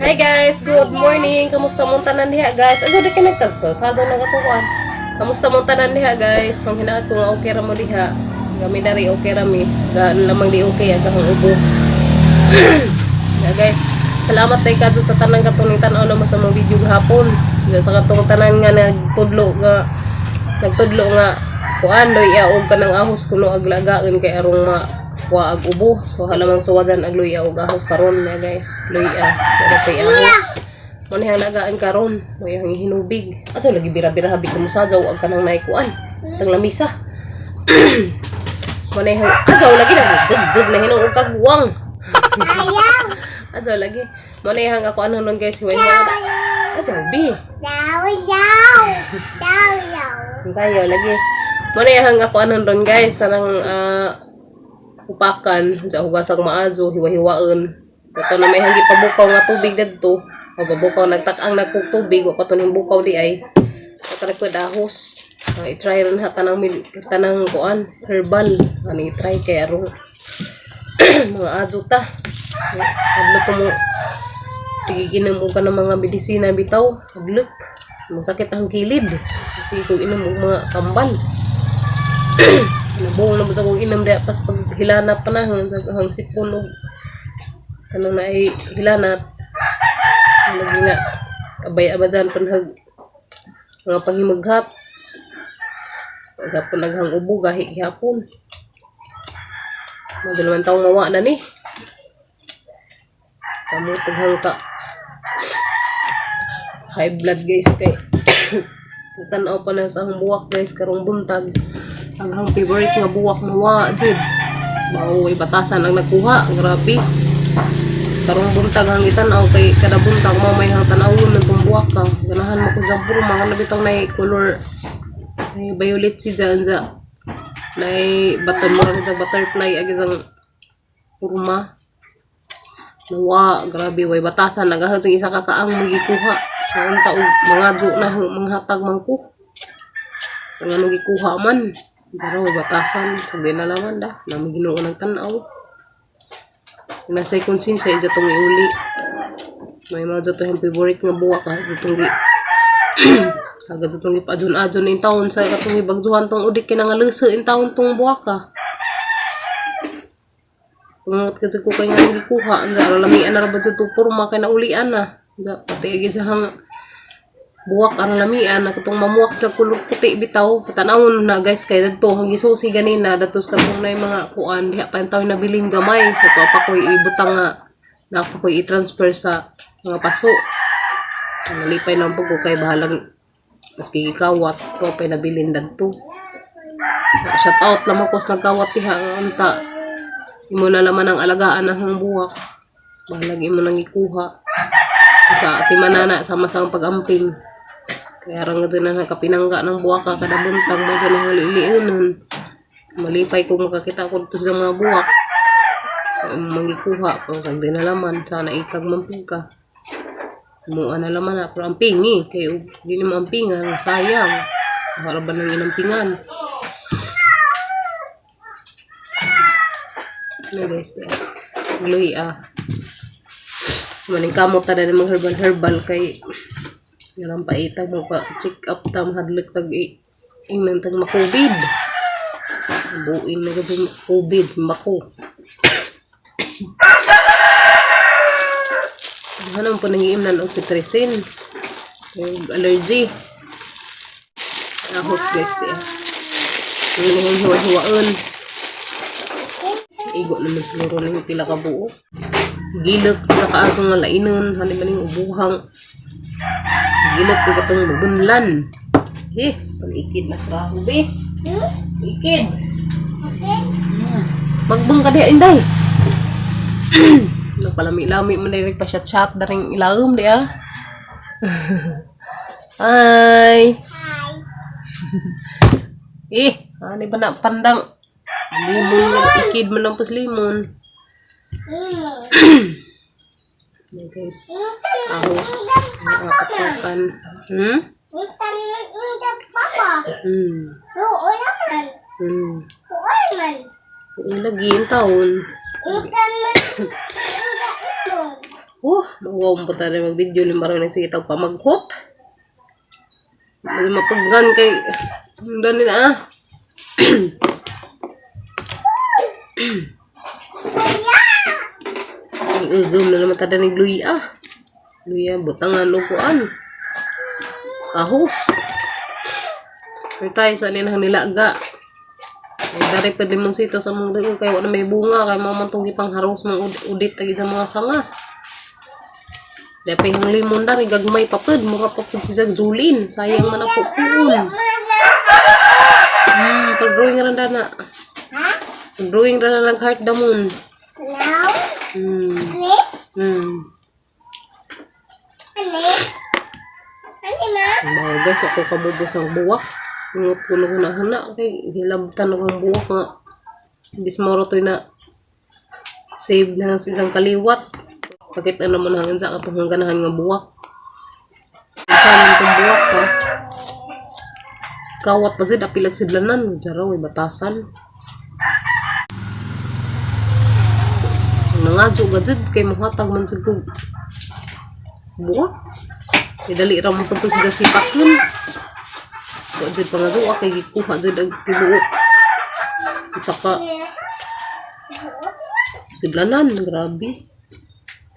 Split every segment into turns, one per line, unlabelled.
Hi guys, good morning. Kamusta mong tanan diha, guys? Asa di ka nagkaso? Sa na katuan. Kamusta mong tanan diha, guys? Manghinaot ko nga okay ra mo diha. Gami dari okay ra mi. Gaan lamang di okay agahang ubo. Ya guys, salamat tay kadto sa tanan katong tan-aw na sa mga video gahapon. Sa katong tanan nga nagtudlo nga kuan luya og kanang ahos kuno aglagaon kay arong ma kuha ag ubo. So halamang suwadan ag luya og ahos karon na, guys. Luya, wala pay ahos. Mo ni ang nagaan karon, mo yang hinubig. Ato lagi bira-bira habi ko musadyaw ag kanang naikuan. Tang lamisa. Mo ni ang adyaw lagi na jud na hinuog kagwang. Adyaw lagi. Mo ni ang ako ano nun, guys, hiway mo. Adyaw bi. Sayo lagi. Mo na yung ako anon ron, guys, kanang upakan, sa hugasang maajo, hiwa-hiwaon. Kato na may hanggi pabukaw nga tubig dadto. O pabukaw nagtak-ang nagkug tubig, wa pa to ning bukaw di ay. Kato na ahos. I-try ron ha tanang tanang kuan, herbal. Ani i-try kay arong mga ajo ta. Hadlok ko mo sige ginom og kanang mga medisina bitaw, hadlok. Masakit ang kilid. Sige kung inom og mga kambal. Nabuong na sa kong inom diya pas pag hilanat panahon sa hang sipon og kanang naay hilanat. Lagi nga abay abajan panhag mga pangimaghat. Gapon naghang ubo gahi gihapon. Mga taong mawa na ni. Sa mo taghang ka high blood, guys, kay tan-aw pa na sa ang buwak, guys, karong buntag. Ang hang favorite nga buwak mawa jud. Mao batasan ang nagkuha, grabe. Karong buntag ang gitan-aw kay kada buntag mao may hang tan-awon ng tong buwak ka. Ganahan mo ko sa puro mga nabitaw na color ay violet si dyan sa nay baton mo sa butterfly ag isang kurma. Nawa, grabe, way batasan nagahag sa isa ka kaang magikuha. Ang og mga jo na manghatag man ko. Ang ano gikuha man. Pero way batasan, sabi na laman da, na Ginoo ng tan-aw. Nasa konsensya isa tong iuli. May mga to yung favorite nga buwak ha, sa tong gi agad sa tong gipaadyon-adyon in taon sa katong gibagjuhan tong udik kay nangaluso in taon tong buwak ka. Pangat ka ko kay nga gikuha, anda ara lamian na ra ba dito porma kay naulian na. Anda pati gid sa hang buwak ara lamian na katong mamuwak sa kulog puti bitaw. Patanawon na, guys, kay dadto ang gisusi ganina dadto sa katong nay mga kuan diha pa taw nabilin gamay sa to pa koy ibutang nga na pa koy i-transfer sa mga paso. Nalipay lang po ko kay bahalang maski gikawat to pa nabilin dadto. Shout out lamang ko sa nagkawat diha nga unta imo na laman ang alagaan ang buwak. Bahalag imo nang ikuha. Sa ati manana sama sa pag-amping. Kaya rang nga na nakapinangga ng buwak ka kada buntag mo dyan ang liliunon. Malipay kung makakita ko dito sa mga buwak. Mangikuha pero kag di na laman sana ikag mamping ka. Mua na laman na pero ampingi kay di na maampingan, sayang. Wala ba nang inampingan? Ano guys, di Luy ah. Maning kamot ta na mga herbal herbal kay ngalang paitag mo pa check up ta mahadlok tag ingnan tag ma-COVID. Buin na gud COVID mako. Ano po nang iimnan og cetirizine. Og allergy. Ahos, guys, di ah. Yung hiwa-hiwaon. Igo naman siguro ning pila ka buo. Gilok sa kaaso nga lainon, hani man ning ubuhang. Gilok ka katong mabunlan. Eh, panikid na traho be. Ikid. Magbang ka diha, inday. Nagpalami-lami man diri pa siya chat daring ilawom di ah. Hi.
Hi.
Eh, ani ba na pandang limon nga ikid man ang pas limon. Yan guys, ahos. Mga katukan.
Papa. Oo naman. Oo naman.
Lagi yung taon.
Untan man.
Oh, magawa mo pa tayo mag-video ni Maroon ng sige tag pamaghot. Mapaggan kay dani na ah. Ang ugom na naman tada ni Luya. Luya, butangan upuan. Tahos. May tayo sa nila nilaga. Ay, dari pa limonsito sa mong dugo kay wala may bunga kay mga mantong gipangharos mga udit tagi sa mga sanga. Di pa yung limon dari gagmay papud mura papud si Jag Julin. Sayang man ako puon. Pag-drawing ra na.
Ha?
Pag-drawing ra na ng heart damon.
Now? Ani? Ani? Ani ma?
Mga guys, ako kamubos ang buwak. Ingot ko na huna-huna. Kay hilabtan akong buwak nga. Imbis moro to'y na save na sa isang kaliwat. Pakita naman ang sa katong ganahan nga buwak. Isa lang itong buwak ha. Kawat pa dyan, apilag sidlanan. Jaraw, may batasan. Nangadyo ka dyan, kay muhatag man sa kog buwak. Idali ra mo punto siya sipakon. Wa jud pangaduwa kay gikuha jud ang tibuok. Isa ka sidlanan, grabe.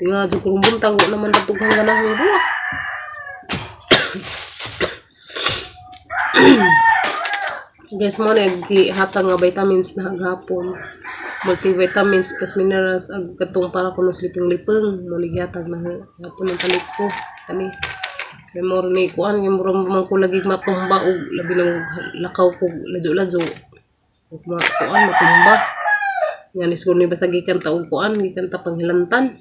Tinga jud kurong buntag wa naman datughang ganahang buwak. Guys, mo na gihatag nga vitamins na gahapon. Multivitamins plus minerals ag katong para kuno sa lipong-lipong mo ni gihatag na gahapon ng palit ko. Kani kay moro ni kuan kay muro man ko lagi matumba og labi na lakaw ko ladyo-ladyo. Ug ma kuan matumba. Nga ni siguro ni basta gikan ta og kuan gikan ta panghilantan.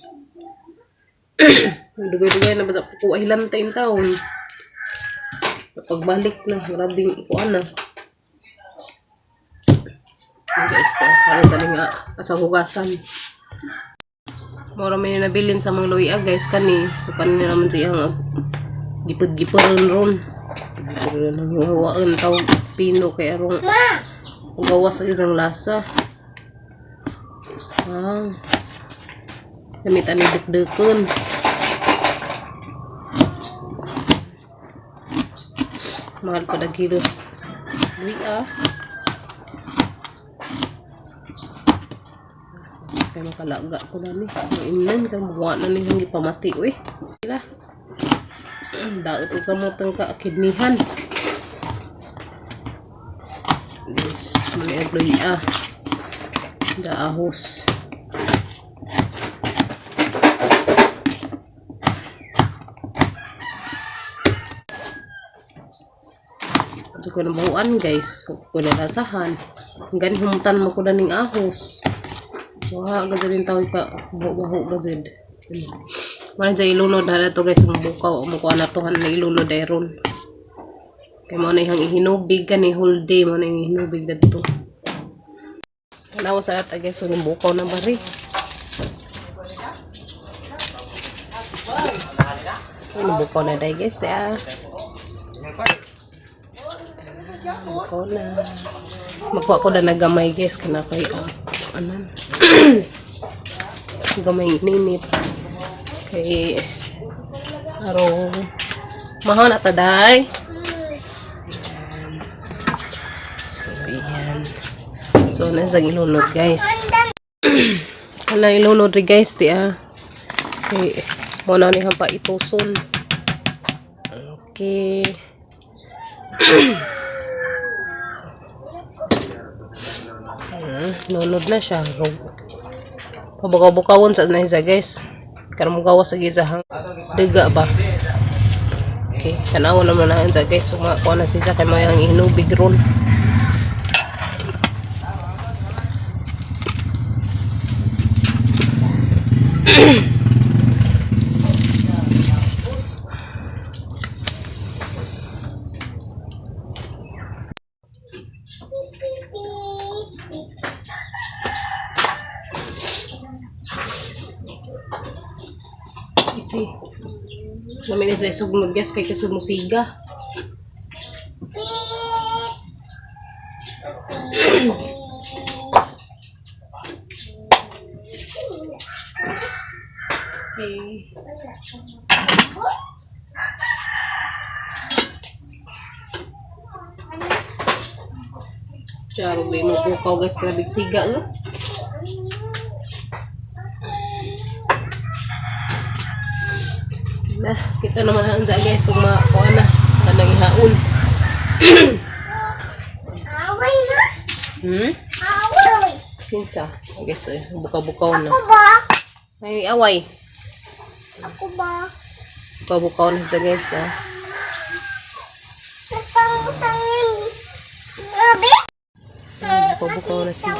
Dugay-dugay na basta ko hilanta in taon. Pagbalik na grabing kuan na. Guys, karon sa nga sa hugasan. Mora may nabilin sa mga luya guys kani. So kani na naman siya ang gipod-giporon ron. Giporon ang hawaan taw pino kay arong
Ma!
gawas sa isang lasa. Ah. Gamit ani dukdukon. Mahal pa dag kilos. Luya. Kaya makalaga ko na ni. Mainan ka buwa na ni hanggi pamati uy. Sila. Daot sa motang ka kidnihan. Guys, mali ang luya. Daahos. Ito ko na buuan guys. Huwag ko na lasahan. Gani humutan mo ko na ning ahos. Wah, gazed din tawag pa. Baho gazed. Wala dyan ilunod na to guys. Mubukaw. Mukuha na to. Na ilunod ay ron. Kaya mo na ihang ihinubig ka ni whole day. Mo na ihinubig na to. Tanawa sa ata guys. So, bukaw na bari. Bukaw na dahil guys. Dahil. Bukaw na. Magkuha ko na nagamay guys. Kana kay anan. Gamay ninit. Kay aro mahon na taday. So ayan. So ano sa ilunod guys. Ano ilunod ri guys di ah. Kay mo na ni pa ituson. Okay. Nunod na siya. Pabukaw-bukawon sa na isa guys. Karon mo gawas sa gizahang daga ba. Okay, tanaw naman na sa guys. Sumakuha na siya kay mayang hinubig ron. Isi. Namin isa isugnod guys kay kasi musiga. Okay. Charo di mo bukaw guys, grabe siga eh. Na, kita naman ang sa guys, suma kuan na kanang ihaon.
Away na. Away.
Kinsa? I guess eh, bukaw-bukaw na.
Ako ba?
May away.
Ako ba?
Bukaw-bukaw na siya guys na.
Tang-tangin. Gabi?
Bukaw-bukaw na siya.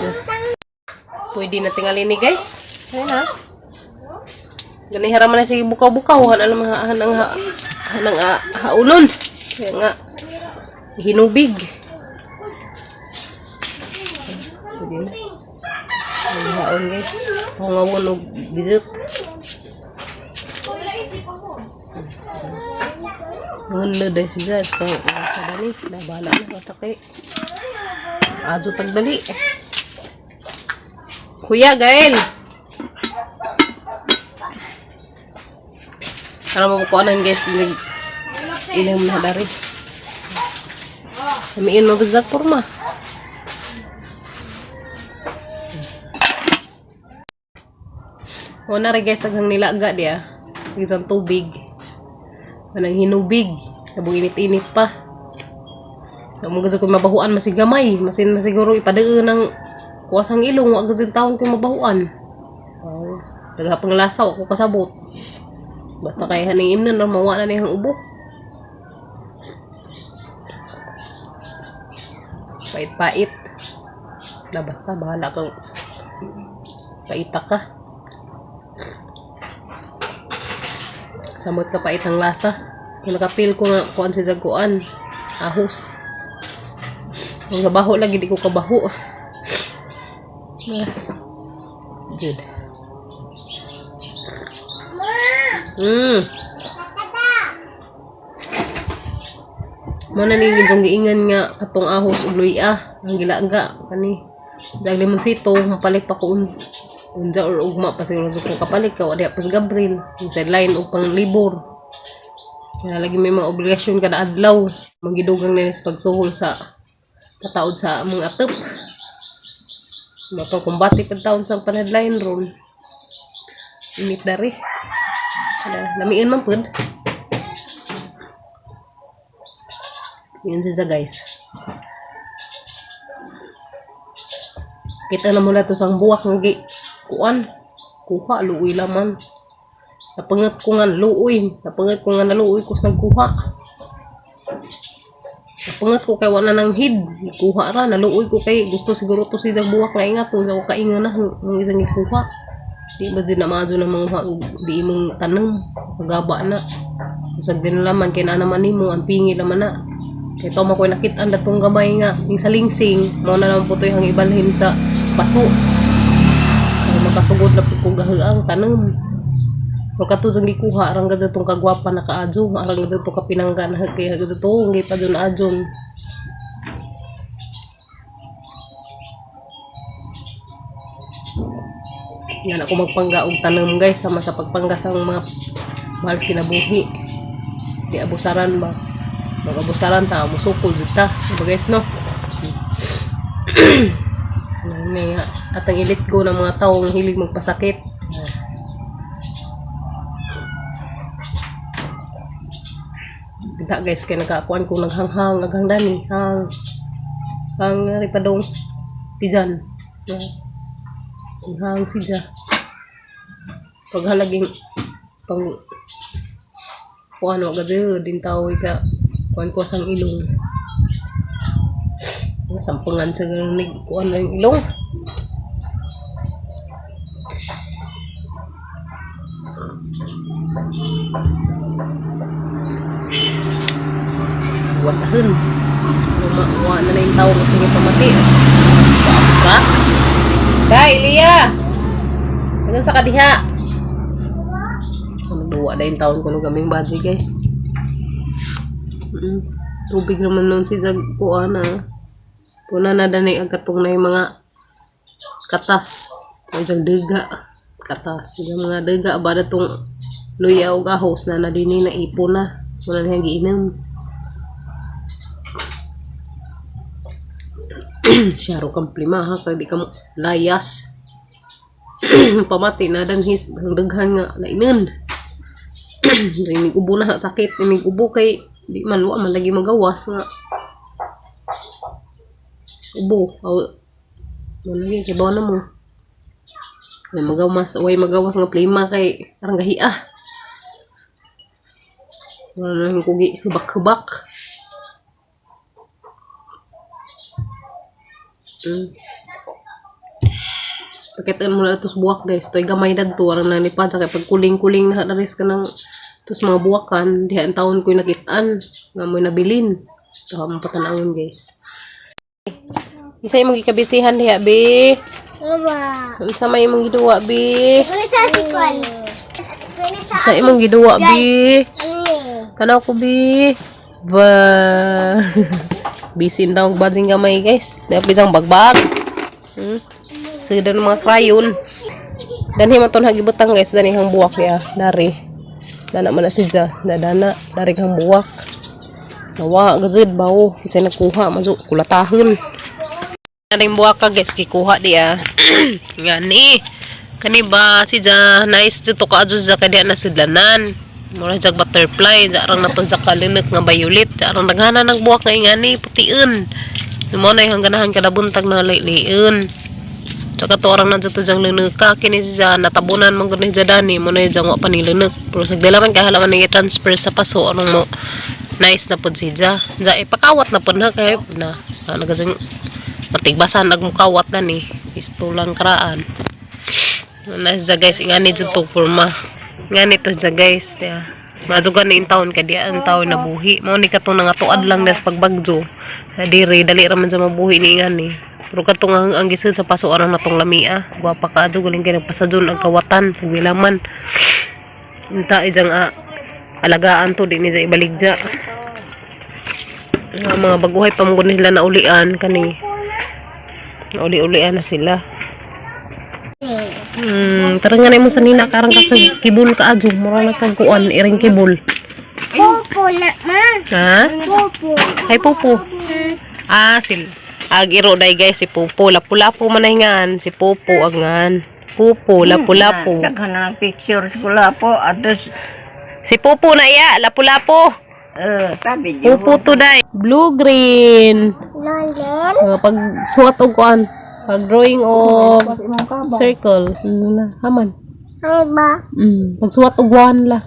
Pwede na tingali ni guys. Ayun ha. Gani haraman na sige bukaw-bukaw. Hanan ang hanang haunon. Kaya nga hinubig. Pwede na. Ay, haon guys. Pangawon og dessert. Ngunlo dahil si Jazz. Kung sa dali, nabala na. Basta kay Ajo tagdali. Kuya, Gael. Para mabukuanan guys, ilig ilim na dari. Kamiin mabazak porma. Una rin guys, aghang nilaga diya. Isang tubig. Manang hinubig. Nabong init-init pa. Mo gud ko mabahuan masigamay, masin masiguro ipadaan ng kuwasang ilong wa gud taon ko mabahuan. Oh, dagha lasa wa ko kasabot. Basta kay haning imnon na mawa na niyang ubo. Pait-pait. Na basta bahala kang paita ka. Samot ka pait ang lasa. Kung nakapil ko nga kuan si Zaguan. Ahos. Ang kabaho lagi di ko kabaho. Ah. Good. Mo na ni ginsong giingan nga katong ahos ug luya ang gilaga kani. Jag limonsito mapalit pa ko unja or ugma pa siguro sa ko kapalit ka wa diha pa sa Gabriel. Ang sideline og pang libor. Kaya lagi may mga obligasyon kada adlaw. Magidugang na sa pagsuhol sa kataod sa among atop. Mapagkumbati pag taon sa panadline ron. Init dari. Kada lamiin man pud. Yun siya guys. Kita na mula to sang buwak nga gi kuan. Kuha luoy laman. Napangat ko nga luoy. Napangat ko nga naluoy kus nagkuha. Napangat ko kay wala nang hid. Kuha ra naluoy ko kay gusto siguro to si buwak nga ingat to sa ko kainga na ang isang gikuha. Di ba din na maadyo na manguha og di imong tanom pagaba na. Usag din laman kay naa naman nimo ang pingi laman na. Kay tama ko nakit-an datong gamay nga ning sa lingsing mao na lang putoy hang ibalhin sa paso. Para makasugod na pud ko gahaang tanom. Pero kato jang gikuha arang gad tong kagwapa na kaadyo, arang gad tong kapinangga na kay gad to gi pa jud na adyon. Yan ako magpangga og tanom guys sama sa pagpangga sa mga mahal kinabuhi. Di abusaran ba? Mag-abusaran ta, musukol jud ta. Diba guys no? Yan nga. At ang ilit go ng mga taong hilig magpasakit. Kita guys, kaya nakakuan ko naghanghang, aghang dani, hang, hang ripadong tijan. Hang siya. Paghalaging pang kuan wa gud din tao ka kuan ko sang ilong. Sampangan sa ganun kuan na yung ilong. Watahin. Wa na na yung tao nga tingin pamati. Ka? Dai, Lia! Hanggang sa kadiha. Ano, duwa na yung taon ko nung gaming budget, guys. Tubig naman nun si Zag kuha na. Puna na danay ang katong na yung mga katas. Ang diyang daga. Katas. Yung mga daga ba na tong Luya og ahos na na dinhi na ipo na. Wala na giinom. Syaro kang plima ha kay di ka mo layas. Pamati na danhis ang daghan nga lainan. Rinig ubo na ha, sakit inig ubo kay di man wa man lagi magawas nga ubo aw mo lagi kay bawo na mo. May magawas, way magawas nga plima kay arang gahi ah. Wala na yung kugi hubak-hubak. Pakitaan mo na ito sa buwak, guys. To'y gamay na to. Arang nanipad. Sa kay pagkuling-kuling na naris ka ng tos mga buwakan. Diha ang taon ko'y nakitaan. Nga mo'y nabilin. Ito ang patanawin, guys. Isa imong gikabisihan diha, be.
Baba.
Unsa may imong giduwa, be?
Kuni sa sikon. Kuni sa
Isa imong giduwa, be.
Ani.
Kanaw ko, bi. Ba. Busy daw ang bading gamay, guys. Dapat bisang bagbag. Sige ng mga crayon. Danhi man ton hagibutang, guys, dani hang buwak ya, dari. Dana man na siya, dadana, dari hang buwak. Nawa gazid bawo, kasi nakuha mazo kulatahon. Naring buwak ka, guys, kikuha di ah. Nga ni. Kani ba si ja nice dito ka adyo sa kay na sidlanan. Mura jag butterfly, ja arang nato ja kalinit nga violet, ja arang daghana nang buwak nga ingani putiun. Mo na yung ganahan kada buntag na laylayon. Tsaka to arang nandiyo to jang linuka kini siya natabunan man gud ni siya dani mo na jang wa pa ni lunok. Pero sa dalaman kay halaman ni transfer sa paso anong mo nice na pud siya. Ja ipakawat na pud na kay na ano kasing matigbasan nagmukawat na ni istulang karaan. Na siya, guys, ingani jud to forma. Ingani to siya, guys. Tiya. Maadyo ni in taon kay diya ang taon na buhi. Mao ni katong nangatuad lang des pagbagyo. Diri dali ra man sa mabuhi ni ingani. Pero katong ang gisud sa paso arang natong lamia. Gwapa ka adyo galing kay nagpasadyon ang kawatan sa gilaman. Unta ijang alagaan to di ni sa ibaligya. Ang mga baguhay pa mo nila na ulian kani. Nauli-ulian na sila. Tara nga na mo sa nina karang ka kibul ka adyo, mura na kag kuan iring kibul.
Pupo na ma.
Ha?
Pupo.
Ay pupo. Ah, sil ag iro day, guys, si Pupo, lapu-lapu man ay ngan si Pupo angan. Pupo, lapu-lapu.
Daghan na ng picture sa kulapo atos
Si Pupo na iya, lapu-lapu.
Sabi niyo.
Pupo to day. Blue green.
Lolin.
Pag suwat og kuan, pag drawing og circle. Ano na, haman.
Ay ba?
Pag suwat og one la.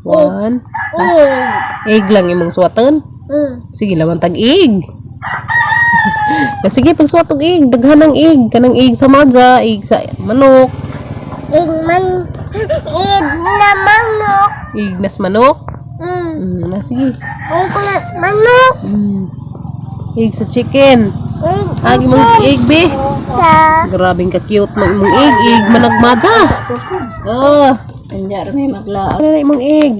One.
Egg.
Egg lang imong suwatan. Sige laman tag egg. Na sige pag suwat og egg, daghan ang egg, kanang egg sa madza, egg sa manok,
Egg man. Egg na manok.
Egg nas manok. Na sige.
Egg na manok.
Egg sa chicken.
Egg
Agi mong egg be.
sa
Grabing ka cute mo imong egg, egg managmadza. Oh,
Anyar may maglaag.
ano na imong egg?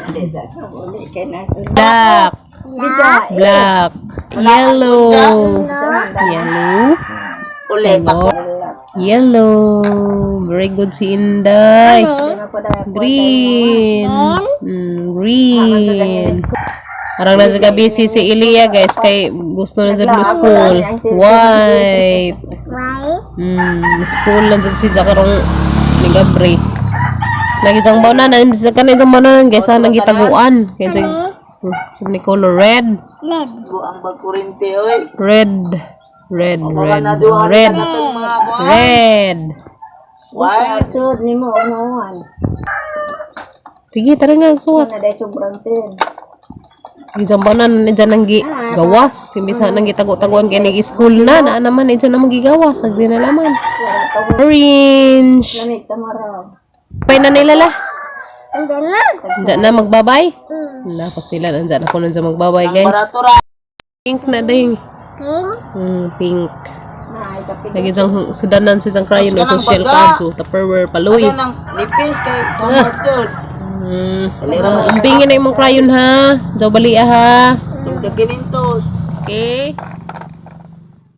Uli kay na.
Black,
black.
Black, yellow, yellow,
Uli
yellow, yellow. Very good si Inday. Green. Green. Parang nasa gabi si si Ilya, guys, kay gusto na sa blue school. White.
White.
School lang dyan si Jakarong ni Gabri. Lagi siyang baunanan, bisa ka na isang baunanan, guys, sa nagitaguan. Kaya siya, sabi ni color red,
Red.
Buang bagkurinte oy.
Red, red, red, red, red.
White. Sud nimo unuan.
Sige, tara nga, suwat.
Na dai sobrang sin.
Isang baunanan, dyan ang gawas. Kaya bisa nang gitago-taguan kaya ni school na, naa naman, dyan na magigawas. Sagdi na naman. Orange.
Lamig tamaraw.
Pay na nila la.
Andan na.
Diyan na magbabay. Na, pastila. Nandiyan ako nandiyan magbabay, guys. Pink na ding.
Pink.
Pink.
Na ay kapit.
Lagi diyang sudanan sa diyang crayon o social kadyo. Tupperware, paloy.
Nipis kay samot jud.
Umpingin na imong crayon ha. Diyaw bali ha.
Tingka kinintos.
Okay.